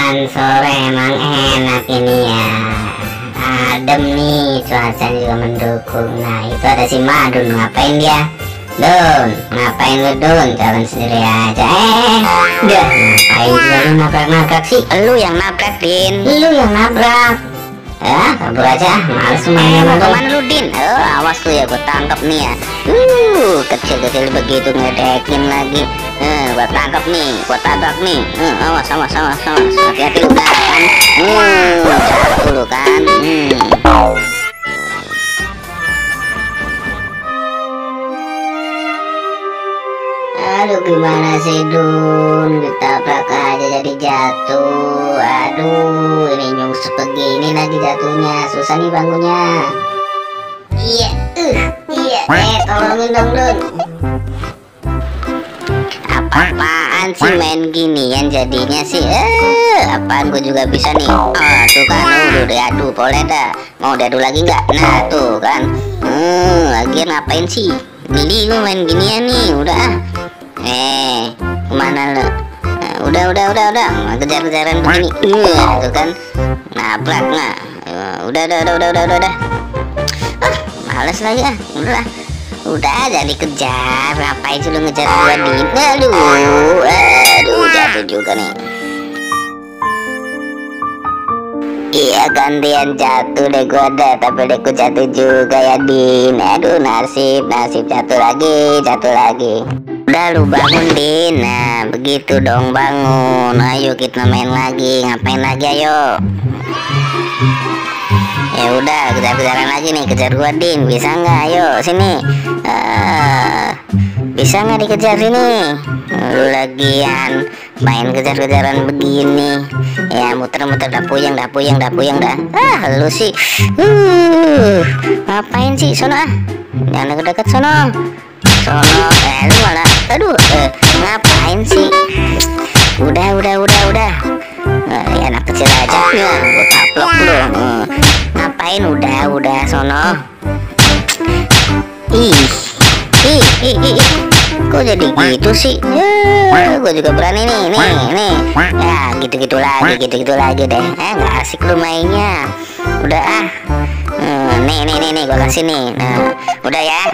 hujan sore emang enak ini ya. Adem nih, cuaca juga mendukung. Nah itu ada si Madun, ngapain dia? Dun, ngapain lu Dun? Jalan sendiri aja. Udah, ngapain juga lu nabrak-nabrak sih? Lu yang nabrak, Din. Lu yang nabrak. Kabur aja, males semuanya. Mau kemana lu, Din? Awas lu ya, gue tangkap nih ya. Kecil-kecil begitu ngedekin lagi. Gua tangkap nih, gua tabrak nih. Awas. Hati-hati lu kan. Jatuh lu kan. Aduh gimana sih Dun, ditabrak aja jadi jatuh. Aduh ini nyungsep begini lagi jatuhnya, susah nih bangunnya. Iya, tolongin dong Dun. Apaan sih main ginian jadinya sih? Apaan gue juga bisa nih. Tuh kan, udah diadu, boleh dah. Mau diadu lagi nggak? Nah tuh kan. Lagian ngapain sih? Ini lu main ginian nih, udah. Kemana lu? Udah. Kejar-kejaran begini. Tuh kan. Nabrak nggak? Udah. Males lagi ah. Udah jadi kejar. Ngapain sih lu ngejar gua, Din? Aduh, jatuh juga nih. Iya gantian jatuh deh gua dah, tapi deh gua jatuh juga ya Din. Aduh nasib jatuh lagi. Udah lu bangun Din. Nah begitu dong bangun. Ayo kita main lagi. Ngapain lagi ayo? Ya udah kejar-kejaran lagi nih, kejar gua Din. Bisa nggak? Ayo sini. Bisa nggak dikejar sini? Lu lagian main kejar-kejaran begini ya, muter-muter dah puyeng dah. Lu sih ngapain sih? Sono jangan deket-deket sono. Lu malah ngapain sih? Udah ya anak kecil aja ya, gua taplok lu. Ngapain? Udah sono. Ih, kok jadi gitu sih? Gue juga berani nih. Ya gitu-gitu lagi deh. Nggak asik lu mainnya. Udah nih gue kasih nih. Nah, udah ya.